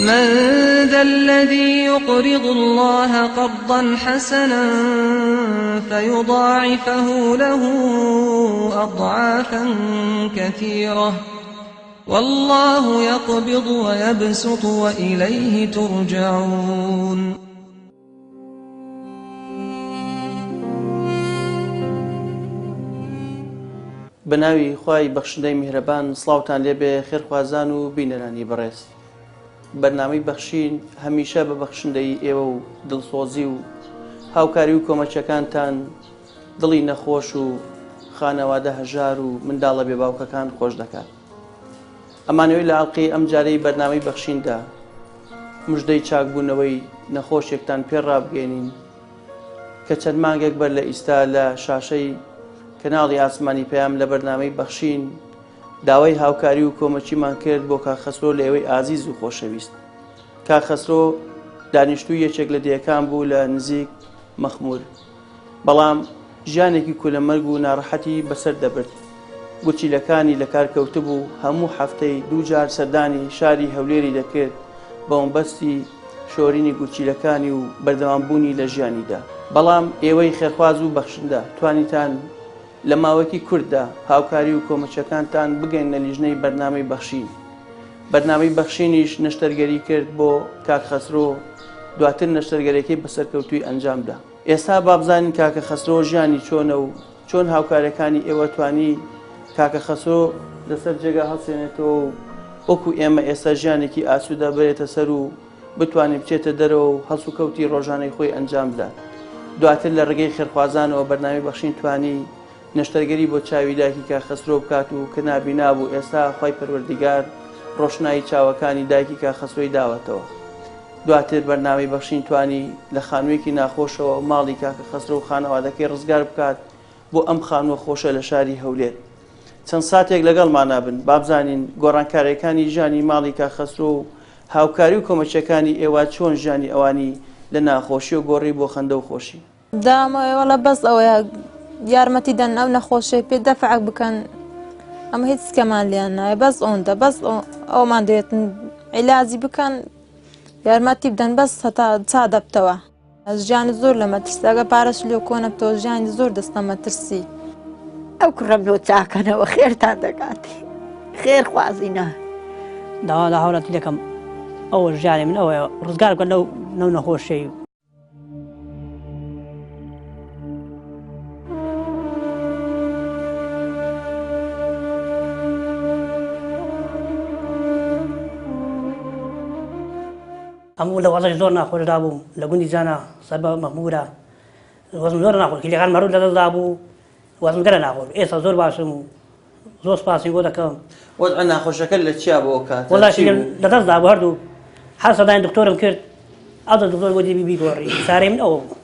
من ذا الذي يقرض الله قرضا حسنا فيضاعفه له أضعافا كثيرة والله يقبض ويبسط وإليه ترجعون. بە ناوی خوای بەخشندەی میهرەبان سڵاوتان لێبێ خێرخوازان و بینەرانی بەڕێز. بەرنامەی بەخشین هەمیشە بە بەخشندەیی ئێوە و دڵسۆزی و هاوکاری و کۆمەکیەکانتان دڵی نەخۆش و خانەوادە هەژار و منداڵە بێ باوکەکان خۆش دەکات. ئەمانەوەی لە ئەڵقەی ئەمجارەی بەرنامەی بەخشیندا مژدەی چاکبوونەوەی نەخۆشێکتان پێ ڕابگەێنین کە چەند مانگێک بەر لە ئیستا لە شاشەی کەناڵی ئاسمانی پەیام لە بەرنامەی بەخشین داوای هاوکاری و کۆمەکیمان کرد بۆ کاک خەسرۆ لە ئێوەی ئازیز و خۆشەویست. کاک خەسرۆ دانیشتووی یەکێک لە دێیەکان بوو لە نزیک مەخمور، بەڵام ژیانێکی کولەمەرگ و ناڕەحەتی بەسەر دەبرد. گورچیلەکانی لەکار کەوتبوو، هەموو هەفتەی دوو جار سەردانی شاری هەولێری دەکرد بە مەبەستی شۆرینی گورچیلەکانی و بەردەوامبوونی لە ژیانیدا. بەڵام ئێوەی خێرخواز و بەخشندە توانیتان لە ماوەیەکی کورتدا هاوکاری و کۆمەکیەکانتان بگەیننە لیژنەی بەرنامەی بەخشین. بەرنامەی بەخشینیش نەشتەرگەری کرد بۆ کاک خەسرۆ، دواتر نەشتەرگەریەکەی بە سەرکەوتووی ئەنجامدا. ئێستا با بزانین کاکە خەسرۆ ژیانی چۆنە و چۆن هاوکاریەکانی ئێوە توانی کاکە خەسرۆ لەسەر جێگا هەڵسێنێتەوە و وەکو ئێمە ئێستا ژیانێکی ئاسوودە بەرێتە سەر و بتوانێت بچێتە دەرەوە و هەڵسوکەوتی ڕۆژانەی خۆی ئەنجام بدات. دواتر لە ڕێگەی خێرخوازانەوە بەرنامەی بەخشین توانی نەشتەرگەری بۆ چاوی دایکی کاک خەسرۆ بکات و کە نابینا بوو ئێستا خوای پەروەردیگار ڕۆشنایی چاوەکانی دایکی کاک خەسرۆی داوەتەوە. دواتر بەرنامەی بەخشین توانی لە خانوویەکی ناخۆشەوە ماڵی کاکە خەسرۆ و خانەوادەکەی ڕزگار بکات بۆ ئەم خانووە خۆشە لە شاری هەولێر. چەند ساتێک لەگەڵمانا بن بابزانین گۆڕانکاریەکانی ژیانی ماڵی کاک خەسرۆ و هاوکاری و کۆمەکیەکانی ئێوە چۆن ژیانی ئەوانی لە ناخۆشیەوە گۆڕی بۆ خەندە و خۆشی. دامەوێ وەڵا بەس ئەوەیە یارمەتی دەن ئەو نەخۆشیە پێ دەفعەک بکەن ئەمە هیچ کەمان لیان نایە بەس ئەوەندە بەس ئەومان دەوێتن عیلاجی بکەن یارمەتی بدەن بەس هەتا چا دەبتەوە. ژیانی زۆر لە مەترسی ئەگە پارەش لێ کۆ نەبتەوە ژیانی زۆر دەستە مەترسی. ئەو کوڕەم لۆ چاکەنەوە خێرتان دەکاتی خێر خوازینە. داوا لە هاوڵاتی دەکەم ئەوە ژیانی من ئەوەیە ڕزگار بکەن لەو لەو نەخۆشیەی. هەموو لە وەزعی زۆر ناخۆشدا بووم لە گوندی جانا سەر بە مەخمورە وەزم زۆر ناخۆش کلیەکان مەڕوو لەدەست دابوو وەزم گەلە ناخۆش ئێستا زۆر باشم و زۆر سپاسی بۆ دەکەم. وەزعە ناخۆشەکە لە چیا بۆ ئەو کاتە وەڵا چی بوو؟ لەدەست دابوو هەردوو هەر سەدانی دکتۆرم کرد ئەوجا دکتۆر گوتی بیگۆڕی چارەی من ئەوە بوو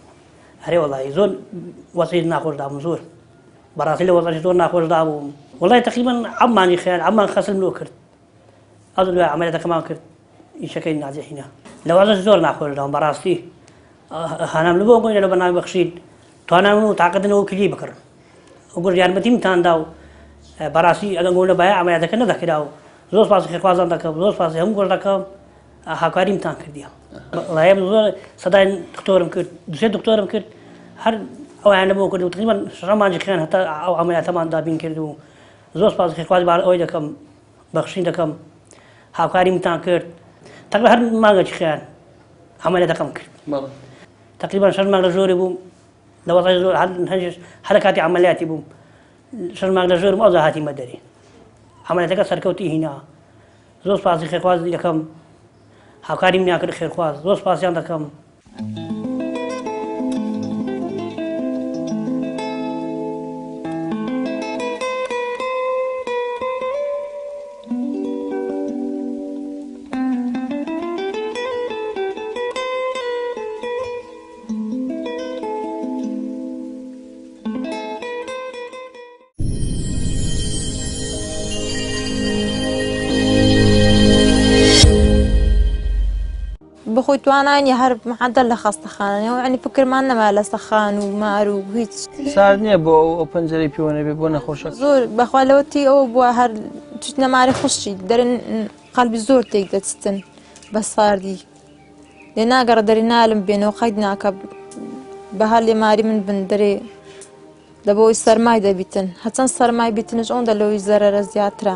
ئەرێ وەڵی زۆر وەزعی ناخۆش دابووم زۆر بەڕاستی لە وەزعی زۆر ناخۆش دابووم وەڵی تقریبا عەممانی خەیال عەممان خەسلم لۆ کرد ئەوجا دوای عەمەلیاتەکەمان کرد ئیشەکەی نازیحینە لە وەزعی زۆر ناخۆش داوم بەڕاستی هانام لە بۆ گۆینە لە بەناوی بەخشین توانام و تاقەتنەوە کلی بکڕم گوش یارمەتیمتان دا و بەڕاستی ئەگەر گۆ نەبایە عەمەلیاتەکە نەدەکرا و زۆر سپاسی خێرخوازان دەکەم زۆر سپاسی هەموو گۆش دەکەم هاوکاریمتان کردیە وەڵای من زۆر سەدای دکتۆرم کرد دوسێ دکتۆرم کرد هەر ئەویان لە بۆ کرد و تقریبا شەش مانگی خیان هەتا ئەو عەمەلیاتەمان دابین کرد و زۆر سپاسی خێرخوازی بار ئەوەی دەکەم بەخشین دەکەم هاوکاریمتان کرد تقریبا هەر مانگێکی خیان عەمەلیاتەکەم کرد تقریبا شەش مانگ لە ژۆری بووم لە وەزعی زۆر هەر لە کاتی عەمەلیاتی بووم شەش مانگ لە ژۆرم ئەوجا هاتیمە دەرێ عەمەلیاتەکە سەرکەوتی هینا زۆر سپاسی خێرخواز دەکەم هاوکاری منیان کرد خێرخواز زۆر سپاسیان دەکەم. بەخۆی توانای نیە هەر معەدەل لە خەستەخانە و ینی فکرمان نەما لە سەخان و مار و هیچ سارد نییە بۆ ئەو پەنجەرەی پێوە نەبێ بۆ نەخۆشە زۆر بەخوا لەوە تی ئەوە بووە هەر چیت نەماری خوشی دەرن قەلبی زۆر تێک دەچتن. بە ساردی لێ ناگەڕە دەرێ نالم بێنەوە قەید ناکە بە هەر لێ ماری من بن دەرێ لە بۆی سەرمای دەبیتن هەچەند سەرمای بیتنش ئەوەندە لەوەی زەرەرە زیاترە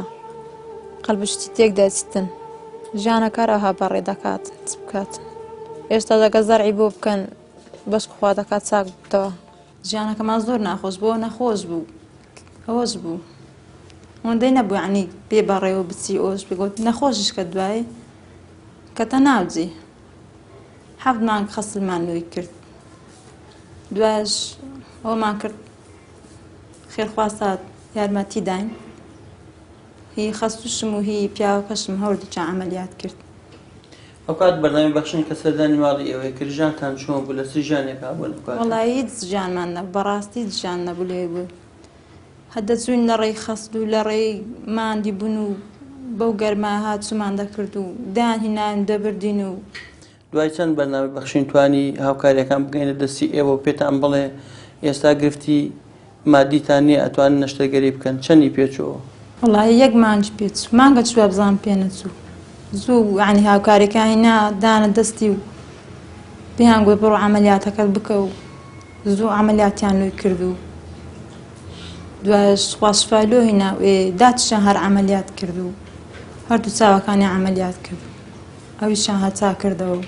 قەلبشتی تێک دەچتن ژیانەکە ئەوها بەڕێ دەکات چ بکات ئێستا دەگە زەرعی بۆ بکەن بەش خوا دەکات چاک بتەوە. ژیانەکەمان زۆر ناخۆش بوو نەخۆش بوو ئەوەش بوو ئەوەندەی نەبوو یعنی پێ بەڕێوە بچی ئەوش بگوت نەخۆشیش کە دوای کەتە ناوجی حەفت مانگ خەسلمان لۆی کرد دوایش ئەومان کرد خێرخوازات یارمەتی داین هی خەستوشم و هی پیاوەکەشم هەردووکیان عەمەلیات کرد. ئەوکات بەرنامەی بەخشین کە سەردانی ماڵی ئێوەی کرد ژیانتان چۆن بوو لە چ ژیانێکا بوون ئەو کاتە؟ وەڵایی هیچ ژیانمان نەبوو بەڕاستی هیچ ژیان نەبوو لەوێ بوو هەر دەچووین لە ڕێی خەسل و لە ڕێی ماندی بوون و بەو گەرما هاتوومان دەکرد و دایان هیناین دەبردین و دوای چەند بەرنامەی بەخشین توانی هاوکاریەکان بگەینە دەستی ئێوە و پێتان بڵێ ئێستا گرفتی مادیتان نییە ئەتوانن نەشتەرگەری بکەن چەندی پێچووەوە؟ وەڵایی یەک مانگی پێچوو مانگە چوو وابزانم پێ نەچوو زوو یعنی هاوکاریەکانی نا دانە دەستی و پێیان گوت بڕۆ عەمەلیاتەکەت بکە و زوو عەمەلیاتیان لۆی کرد و دوایش خوا شفای لۆ هینا و ئێ داتیشیان هەر عەمەلیات کرد و هەردوو چاوەکانی عەمەلیات کرد ئەویشیان هەر چاک کردەوە.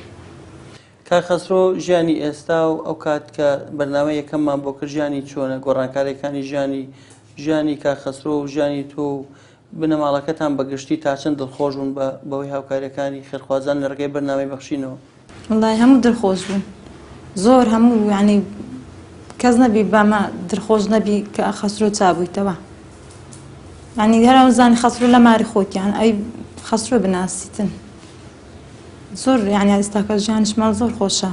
کاک خەسرۆ ژیانی ئێستا و ئەو کات کە بەرنامەی یەکەممان بۆ کرد ژیانی چۆنە گۆڕانکاریەکانی ژیانی ژیانی کاک خەسرۆ و ژیانی تۆ و بنەماڵەکەتان بە گشتی تا چەند دڵخۆش بوون بە بەهۆی هاوکاریەکانی خێرخوازان لە ڕێگەی بەرنامەی بەخشینەوە؟ وەڵای هەموو دڵخۆش بوون زۆر هەموو یعنی کەس نەبی بەمە دڵخۆش نەبی کە خەسرۆ چابوویتەوە یعنی هەر ئەو زانی خەسرۆ لە ماری خۆتیان ئەی خەسرۆ بناسیتن زۆر یعنی ئێستاکە ژیانیشمان زۆر خۆشە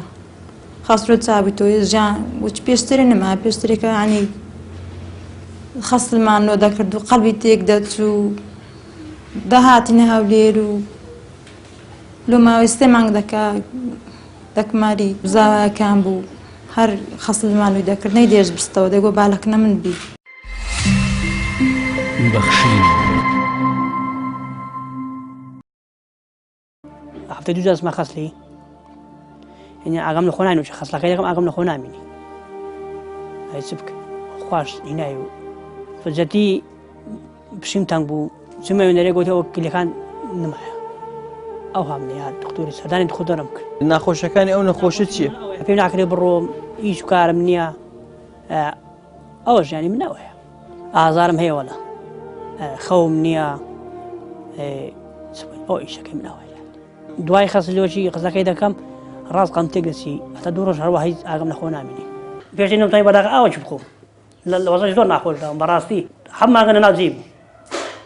خەسرۆ چابوویتەوە ژیان وچ پێشترێ نەما پێشترێکە یعنی خەسلمان لۆ دەکرد و قەلبی تێک دەچوو دەهاتینە هەولێر و لۆ ماوەی سێ مانگ دەکا دەکماری زاوایەکان بوو هەر خەسلمان لۆی دەکرد نەیدێشت بستەوە دەگۆ بالەکنە من بی. بەخشین. هەفتەی دوو جار دەچمە خەسلی یعنی ئاگام لە خۆ ناینم چ خەسلەکەی دەکەم ئاگام لە خۆ نامینی ئەی چ بکەم خواش هینای و فجەتی پشیم تەنگ بوو چمە وێنەرێ گوتی ئەوە کلیەکان نمایە ئەو هامنی هات دکتۆری سەردانی دکتۆرم کرد ناخۆشەکانی ئەو نەخۆشی چییە؟ پێم ناکرێ بڕۆم هیچ کارم نییە ئەوە ژیانی من ئەوەیە ئازارم هەیە وەلا خەوم نییە ئەو ئیشەکەی من ئەوەیە دوای خەسلۆچی قسەکەی دەکەم ڕاست قەم تێک دەچی هەتا دوو ڕۆژ هەروە هیچ ئاگەم لە خۆ نامینی پێشی نەمتوانی بەداخ ئاوەکی بخۆم لە وەزعی زۆر ناخۆش داوم بەڕاستی حەم مانگە لە ناو جێی بوو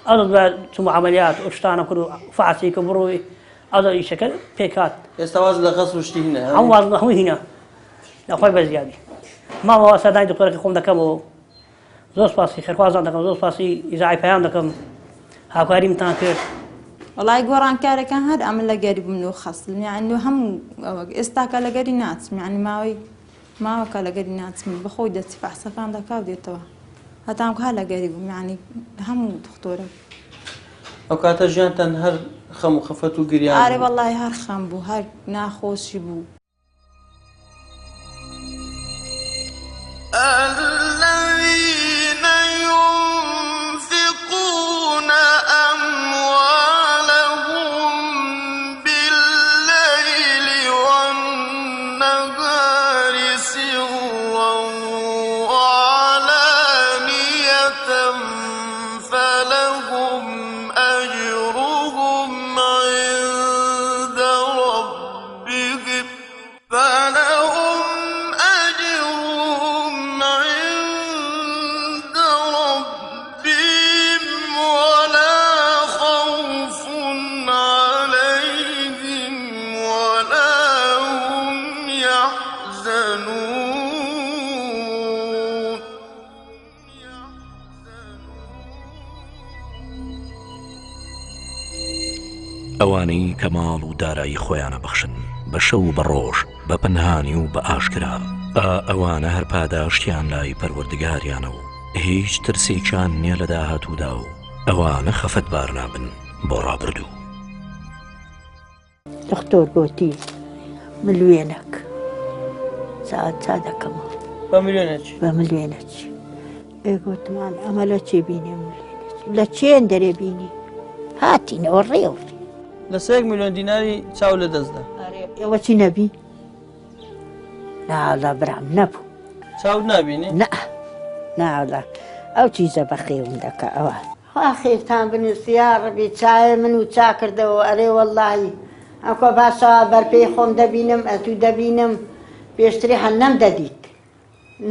ئەو دوای چوومە عەمەلیات و شتانە کرد و فەعسی کە بڕۆی ئەو ئیشەکە پێکات ئێستا واز لە غەسل و شتی هینە هەموو واز هەموو هینە لە خۆی بەزیادی ماڵەوە سەردانی دکتۆرەکەی خۆم دەکەمەوە زۆر سپاسی خێرخوازان دەکەم زۆر سپاسی ئیزاعی پەیام دەکەم هاوکاریمتان کرد. وەڵای گۆڕانکارەکان هەر ئەمن لە گەری بووم لۆ خەسلم یعنی لۆ هەموو ئەوە ئێستاکە لە گەری ناچم یعنی ماوەی ماوەکە لە گەری ناچم بەخۆی دەچی فەحسەکان دەکا و دێتەوە هەتاکو هەر لە گەری بووم یعنی هەموو دکتۆرە ئەو کاتە ژیانتان هەر خەم و خەفەت و گریان ئارێ وەڵای هەر خەم بوو هەر ناخۆشی بوو. الذین ینفقون اموالهم باللیل والنهار سرا وعلانیة فلهم اجرهم عند ربهم فلهم اجرهم عند ربهم ولا خوف عليهم ولا هم يحزنون. ئەوانەی کە ماڵ و دارایی خۆیان ئەبەخشن بە شەو و بە ڕۆژ، بە پەنهانی و بە ئاشکرا، ئا ئەوانە هەر پاداشتیان لای پەروەردگاریانە و هیچ ترسێکیان نیە لە داهاتوودا و ئەوانە خەفەتبار نابن بۆ ڕابردوو. دختۆر گۆتی ملوێنەک چا چا دەکەمەوە. بە ملیۆنێک؟ بە ملیۆنێک. ئێ گۆتمان ئەمە لە چێ بینێ ملیۆنێک؟ لە چێن دەرێ بینی؟ هاتینەوە ڕێوە. لە سێک ملیۆن دیناری چاو لە دەستدا. ئەرێ ئێوە چی نەبی؟ ناوەڵا برام نەبوو. چاوت نابینی؟ نا ناوەڵا ئەو چیزە بەخێوم دەکا ئەوە. خوا خێرتان بنووسی یاڕەبی چاوێ من و چا کردەوە ئەرێ وەڵاهی ئەمکۆ باشە بەرپێی خۆم دەبینم ئەتوو دەبینم پێشتری هەر نەم دەدیت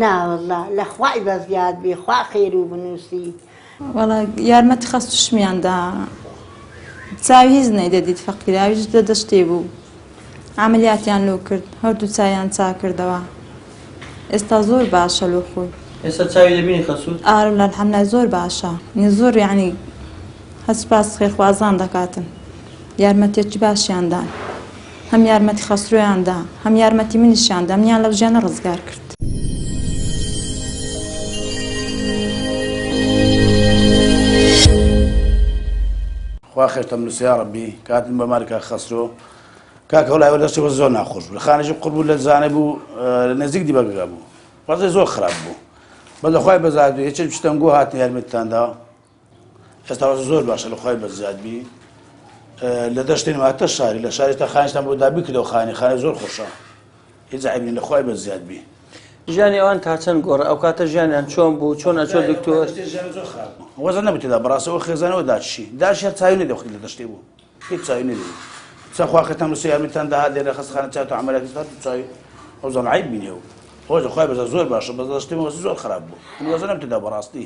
ناوەڵا لە خوای بەزیاد بی خوا خێرو بنووسی. وەڵا یارمەتی خەستوشمیان دا چاوی هیچ نەیدەدیت فەقیرە ئەویش لە دەشتێ بوو عەمەلیاتیان لۆ کرد هەردوو چاویان چاک کردەوە ئێستا زۆر باشە لۆ خۆی. ئێستا چاوی دەبینی خەسوت؟ ئارە وەڵا الحمدللە زۆر باشە یعنی زۆر یعنی هەر سوپاس خێرخوازان دەکاتن یارمەتیەکی باشیان دان هەم یارمەتی خەسرۆیان دا هەم یارمەتی منیشیان دا منیان لەو ژیانە ڕزگار کرد. خوا خێرتان بنوسێ یاڕەبی کاتم بە ماری کاک خەسرۆ کاکە وەڵای ئەوە دەستی زۆر ناخۆش بوو لە خانێکی قڕ بوو لە زانێ بوو لە نزیک دیبەگەگا بوو وەزعی زۆر خراپ بوو بەس لە خوای بەزاد بی هیچ شتەنگۆ هاتن یارمەتیتان دا ئێستا وەزع زۆر باشە لە خوای بەزیاد بی لە دەشتێن هاتە شاری لە شاری تا خانیشتان بۆ دابین کردەوە خانی خانە زۆر خۆشە هیچ عیب نیە لە خوای بەزیاد بی ژیانی ئەوان تا چەند گۆڕا ئەو کاتە ژیانیان چۆن بوو چۆن ئەچۆ دکتۆر وەزە نەبوو تێدا بەڕاستەوە خێزانەوە داچی داچی هەر چاوی نەدەخۆی لە دەشتێ بوو هیچ چاوی نەدەبوو چە خوا خێتان بسێ یارمەتیتان داهات لێرە خەستەخانە چاوتە عەمەلیاتی هات چاوی ئەو زان عیب بینێ و خۆش خوای بەزە زۆر باشە بەس دەشتێ وەزە زۆر خراپ بوو من وەزە نەم تێدا بەڕاستی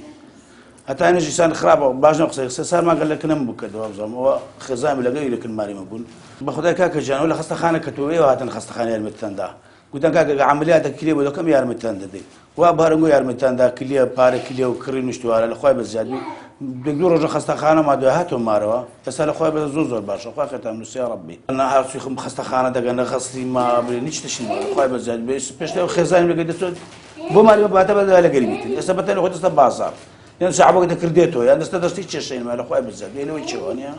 هەتا نەژی سان خراپە باش نەم قسەی قسە سار ماگە لە کنم بوو کردەوە بزانم ئەوە خێزانم لەگەڵی لە کن ماریمە بوون بە خدای کاکە گیان ئەو لە خەستەخانە کەتووە ئێوە هاتن خەستەخانە یارمەتیتان دا گوتیان کاکە گە عەمەلیاتە کلیە بۆ دەکەم یارمەتیتان دەدەین وا بارنگۆ یارمەتیتان دا کلیە پارە کلیە و کڕی نوشتوارە لە خوای بەزیاد بی دو دوو ڕۆژە خەستەخانە ما دوای هاتەوە مارەوە ئێستا لە خوای بەز زۆر زۆر باشە خوا خێرتان بنووسێ یا ڕەبی نە هاتووی خم خەستەخانە دەگەن نە خەستی ما بڵێ هیچ تشی ما لە خوای بەزیاد بێ پێشتر ئەو خێزانی لەگەی دەچێت بۆ ماری بە باتە بە لەگەری بیتن ئێستا بەتەنی خۆی دەستە بازاڕ یان شعبەکە دەکردێتەوە یان دەستە دەستی کێشەین ما لە خوای بەزیاد بێ لەوەی چێوە نییە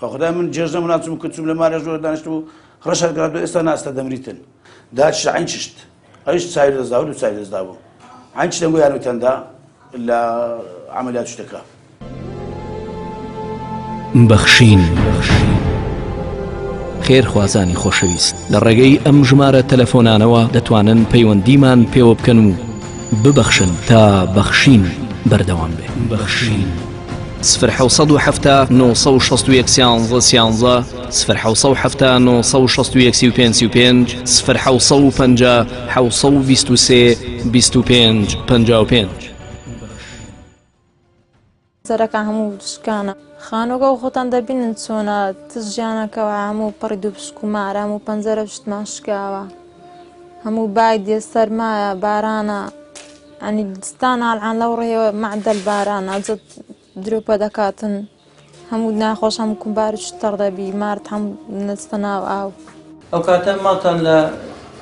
بەخودای من جێژنە مناچم کە چوم لە مارە ژۆر دانیشت و ڕەشەر گرات ئێستا ناستە دەمریتن داچ عین چشت ئەویش چاوی لەدەست داوە دوو چاوی لەدەست دابوو عین چشت دەنگۆ یارمەتیان دا لە عەمەلیات شتەکە. بەخشین. خێرخوازانی خۆشەویست لە ڕێگەی ئەم ژمارە تەلەفۆنانەوە دەتوانن پەیوەندیمان پێوە بکەن و ببەخشن تا بەخشین بەردەوام بێ. بەخشین. سفر 770 961 سیانزە سیانزە سفر 770 961 35 35 سفر 750 723 25 55. سەرەکان هەموو شکانە. خانوەکە خۆتان دەبینن چۆنە تس ژیانەکەوە هەموو پڕی دوو پشک و مارە هەموو پەنجەرە شتمان شکاوە هەموو بای دێ سەرمایە بارانە ینی دستان ئالعان لەو ڕێوە مەعدەل بارانە جد درۆپە دەکاتن هەموو ناخۆش هەموو کومبارش تەڕ دەبی مارت هەم نەچتە ناو ئاو. ئەو کاتە ماڵتان لە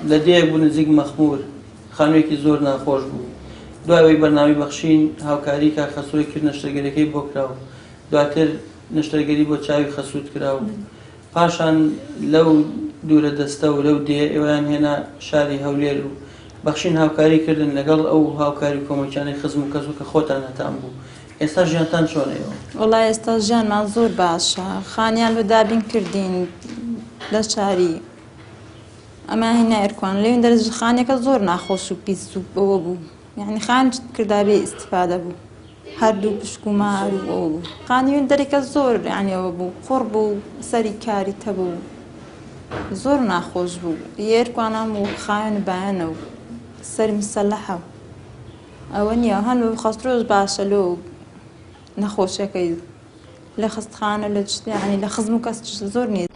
لە دێیەک بوو نزیک مەخموور، خانوویەکی زۆر ناخۆش بوو. دوای ئەوەی بەرنامەی بەخشین هاوکاریی کاک خەسرۆی کرد نەشتەرگەریەکەی بۆ کرا و دواتر نەشتەرگەری بۆ چاوی خەسووت کرا و پاشان لەو دوورە دەستە و لەو دێیە ئێوەیان هێنا شاری هەولێر و بەخشین هاوکاری کردن لەگەڵ ئەو هاوکاری و کۆمەکیانەی خزم و کەس و کە خۆتان هەتان بوو. ئێستا ژیانتان چۆنە ئێوە؟ وەڵا ئێستا ژیانمان زۆر باشە خانیان لۆ دابین کردین لە شاری ئەمە هینا ئێرکوان لەوین دەرز خانیەکە زۆر ناخۆش و پیس و ئەوە بوو یعنی خان کردا بێ ئیستفادە بوو هەردوو پشک و مار و ئەوە بوو خانیون دەرێکە زۆر یعنی ئەوە بوو قوڕ بوو سەری کاری تەبوو زۆر ناخۆش بوو یێرکوانام و خاوێن بایەنە و سەری مسەلەحە و ئەوە نییە هەن و خەسترۆش باشە لۆ نەخۆشیەکەی لە خەستخانە لە یعنی لە خزم و کەس زۆر نییە.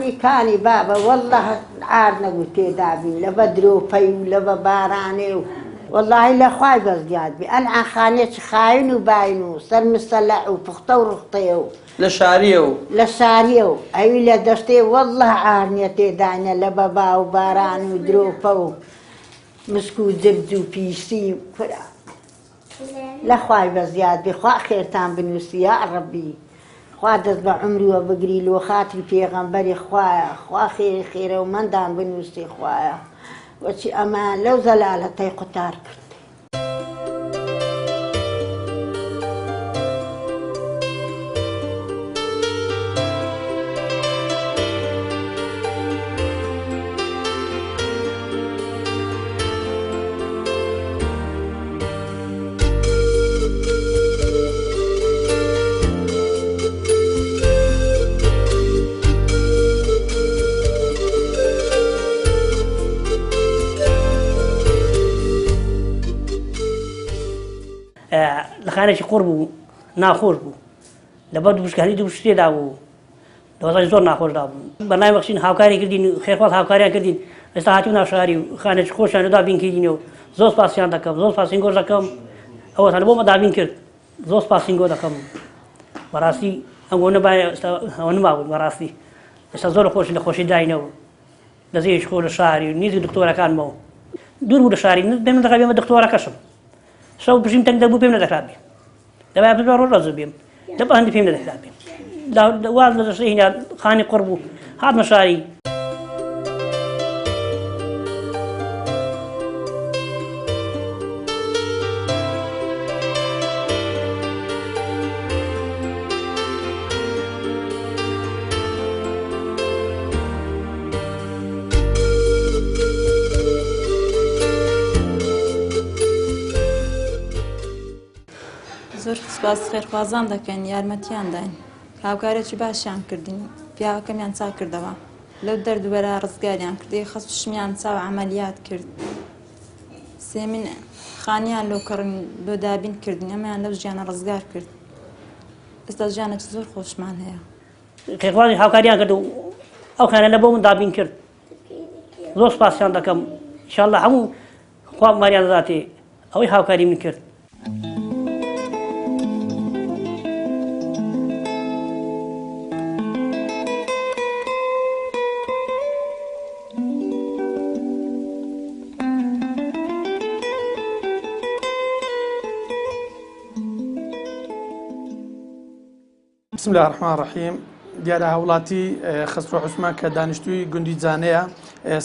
خانی کانی بابە واللە عار نەبوو تێدابین لە بە درۆپەی و لە بە بارانێ و وەڵاهی لە خوای بەس دیار بی ئەلعان خانێکی خاوین و باین و سەر مسەلەح و پوختە و ڕوختەیە و لە شاریە و. لە شاریە و ئەوی لە دەشتێ واللە عار نیە تێداینە لە بە با و باران و درۆپە و مسک و جرج و پیسی و کورە لە خوای بەزیاد بی خوا خێرتان بنوسی یاڕەبی خوا دەست بە عومروە بگری لۆ خاتری پێغەمبەری خوایە خوا خێری خێرەومەندان بنوسی خوایە وەچی ئەمەیان لەو زەلالەتەی قوتار کرد. لە خانێکی قوڕ بوو ناخۆش بوو لەبەر دووشکانی دوو شتێدا بوو دەوەزای زۆر ناخۆش دابوو بەناوی بەخشین هاوکاری کردین خێرخواز هاوکاریان کردین ئێستا هاتوو ناوشاری و خانێکی خۆشیان دابین کردین و زۆر سپاسیان دەکەم زۆر سپاسین گۆش دەکەم ئەوەتان بۆمە دابین کرد زۆر سپاسین گۆ دەکەم بەڕاستی ئەمگۆ نەبایە ئێستا ئەوە نمابوو بەڕاستی ئێستا زۆر خۆشی لە خۆشی داینەوە دەزێش خۆ لە شاری و نیزی دکتۆرەکانمەوە دوور بوو لە شاری پێم نەدەکرا بێمە دکتۆرەکەشم شەو بژیم تەنگ دەبوو پێم نەدەکرا بێم دەبا ببە ڕۆژ ڕەزو بێم دەبا هەندی پێم نەدەکرا بێم واز لە دەشتەی هینا خانی قڕ بوو هاتمە شاری زۆر سپاس خێرخوازان دەکەین یارمەتیان داین هاوکارێکی باشیان کردین پیاوەکەمیان چاک کردەوە لەو دەرد و بەرا ڕزگاریان کردی خەسوشمیان چاو عەمەلیات کرد سێمین خانیان لۆ کڕین لۆ دابین کردین ئەمەیان لەو ژیانە ڕزگار کرد ئێستا ژیانێکی زۆر خۆشمان هەیە خێرخوازی هاوکاریان کرد و ئەو خانە لە بۆ من دابین کرد زۆر سپاسیان دەکەم ئینشاءاللە هەموو خوا ماریان دەداتێ ئەوەی هاوکاری من کرد. بسم اللە الرحمن الرحیم دیارە هاوڵاتی خەسرۆ عوسمان کە دانیشتووی گوندی جانەیە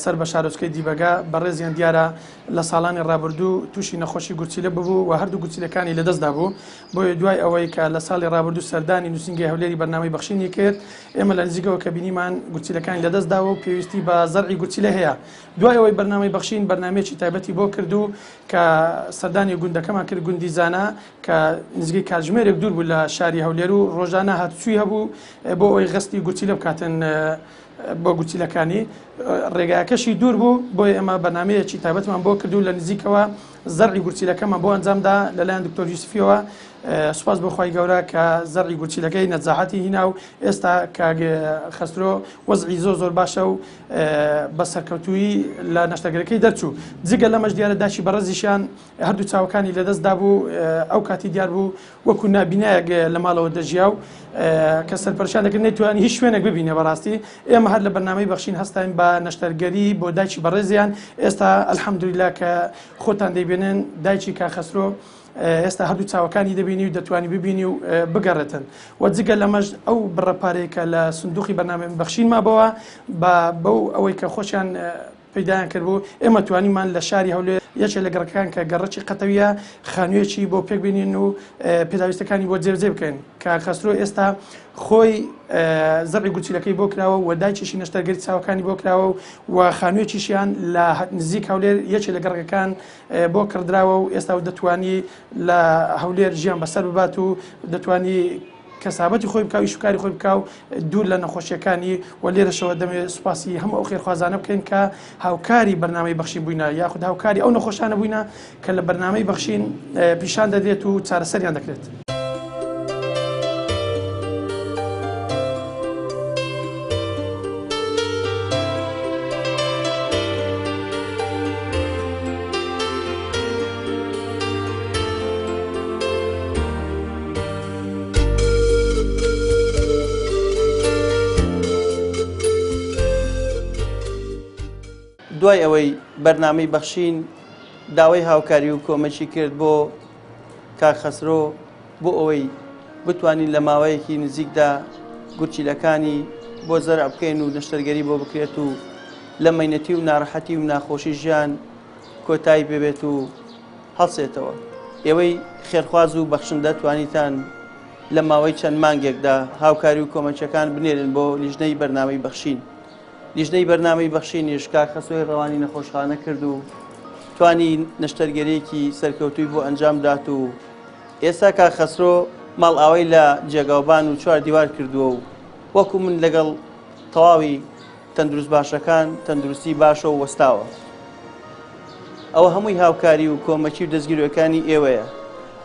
سەر بە شارۆچکەی دیبەگە بەڕێزیان دیارە لە ساڵانی ڕابردوو تووشی نەخۆشی گورچیلە ببوو و هەردوو گورچیلەکانی لەدەستدا بوو بۆیە دوای ئەوەی کە لە ساڵی ڕابردوو سەردانی نووسینگەی هەولێری بەرنامەی بەخشینی کرد ئێمە لە نزیکەوە کە بینیمان گورچیلەکانی لەدەستداوە و پێویستی بە زەرعی گورچیلە هەیە دوای ئەوەی بەرنامەی بەخشین بەرنامەیەکی تایبەتی بۆ کرد و کە سەردانی گوندەکەمان کرد گوندی زانا کە نزیکەی کاتژمێرێک دوور بوو لە شاری هەولێر و ڕۆژانە هاتوچووی هەبوو بۆ ئەوەی غەسلی گورچیلە بکاتن بۆ گورچیلەکانی ڕێگاکەشی دوور بوو بۆیە ئێمە بەرنمەیەکی تایبەتمان بۆ کرد و لە نزیکەوە زەرعی گورچیلەکەمان بۆ ئەنجامدا لەلایەن دکتۆر یوسفیەوە سوپاس بۆ خوای گەورە کە زەرعی گورچیلەکەی نەجاحەتی هینا و ئێستا کاک خەسرۆ وەزعی زۆر زۆر باشە و بە سەرکەوتوویی لە نەشتەرگەرەکەی دەرچوو جگە لەمەش دیارە داچی بەڕێزیشیان هەردوو چاوەکانی لەدەست دابوو ئەو کاتی دیار بوو وەکو نابینایەک لە ماڵەوە دەژیا و کە سەرپەرشیان دەکرد نەیتوانی هیچ شوێنێک ببینێ بەڕاستی ئێمە هەر لە بەرنامەی بەخشین هەستاین بە نەشتەرگەری بۆ دایکی بەڕێزیان ئێستا الحمدلله کە خۆتان دەیبێنن دایکی کاخەسرۆ ئێستا هەردوو چاوەکانی دەبینی و دەتوانی ببینی و بگەڕێتن و جگە لەمەش ئەو بڕە پارەیە کە لە سندوقی بەرنامەی بەخشین مابەوە بە بەو ئەوەی کە خۆشیان پەیدایان کردبوو، ئێمە توانیمان لە شاری هەولێر یەکێ لە گەڕەکەکان کە گەڕەکی قەتەوییە خانوویەکی بۆ پێک بێنین و پێداویستەکانی بۆ جێبەجێ بکەین. کاک خەسرۆ ئێستا خۆی زەرعی گورچیلەکەی بۆ کراوە و دایکیشی نەشتەرگەری چاوەکانی بۆ کراوە و خانوویەکیشیان لە نزیک هەولێر یەکێ لە گەڕەکەکان بۆ کڕدراوە و ئێستا و دەتوانی لە هەولێر ژیان بەسەر ببات و دەتوانی کەسابەتی خۆی بکا و ئیش و کاری خۆی بکا و دوور لە نەخۆشیەکانی و لێرەشەوە دەمەوێت سوپاسی هەموو ئەو خێرخوازانە بکەین کە هاوکاری بەرنامەی بەخشین بووینە یاخود هاوکاری ئەو نەخۆشانە بووینە کە لە بەرنامەی بەخشین پیشان دەدرێت و چارەسەریان دەکرێت. دوای ئەوەی بەرنامەی بەخشین داوای هاوکاری و کۆمەکی کرد بۆ کاک خەسرۆ بۆ ئەوەی بتوانین لە ماوەیەکی نزیکدا گورچیلەکانی بۆ زەرع بکەین و نەشتەرگەری بۆ بکرێت و لە مەینەتی و ناڕەحەتی و ناخۆشی ژیان کۆتایی پێبێت و هەڵسێتەوە. ئێوەی خێرخواز و بەخشندە توانیتان لە ماوەی چەند مانگێکدا هاوکاری و کۆمەکیەکان بنێرن بۆ لیژنەی بەرنامەی بەخشین. لیژنەی بەرنامەی بەخشینیش کاک خەسرۆی ڕەوانی نەخۆشخانە کرد و توانی نەشتەرگەریەکی سەرکەوتووی بۆ ئەنجام دات و ئێستا کاک خەسرۆ ماڵئاوای لە جێگاوبان و چوار دیوار کردووە و وەکو من لەگەڵ تەواوی تەندروست باشەکان تەندروستی باشە و وەستاوە. ئەوە هەمووی هاوکاری و کۆمەکی و دەستگیرۆکانی ئێوەیە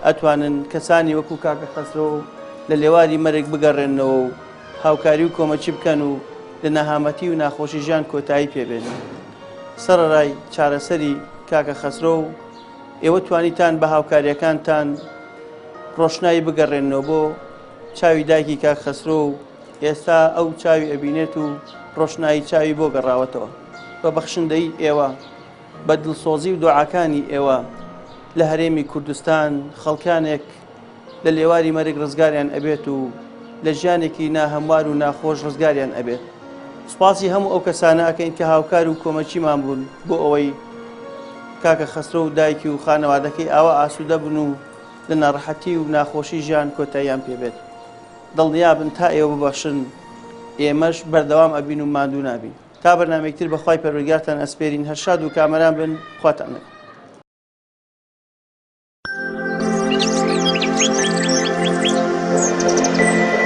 ئەتوانن کەسانی وەکو کاکە خەسرۆ لە لێواری مەرگ بگەڕێننەوە و هاوکاری و کۆمەکی بکەن و لە نەهامەتی و ناخۆشی ژیان کۆتایی پێبێنن. سەڕەرای چارەسەری کاکە خەسرۆ و ئێوە توانیتان بە هاوکاریەکانتان ڕۆشنایی بگەڕێننەوە بۆ چاوی دایکی کاک خەسرۆ و ئێستا ئەو چاوی ئەبینێت و ڕۆشنایی چاوی بۆ گەڕاوەتەوە. بە بەخشندەیی ئێوە، بە دڵسۆزی و دوعاکانی ئێوە لە هەرێمی کوردستان خەڵکانێک لە لێواری مەرگ ڕزگاریان ئەبێت و لە ژیانێکی ناهەموار و ناخۆش ڕزگاریان ئەبێت. سوپاسی هەموو ئەو کەسانە ئەکەین کە هاوکار و کۆمەکیمان بوون بۆ ئەوەی کاکە خەسرۆ و دایکی و خانەوادەکەی ئاوا ئاسوودە بن و لە ناڕەحەتی و ناخۆشی ژیان کۆتاییان پێ بێت. دڵنیابن تا ئێوە ببەخشن ئێمەش بەردەوام ئەبین و ماندوو نابین. تا بەرنامەیەکی تر بە خوای پەروەردگارتان ئەسپێرین هەر شاد و کامەران بن خواتان لەگەڵ. Thank you.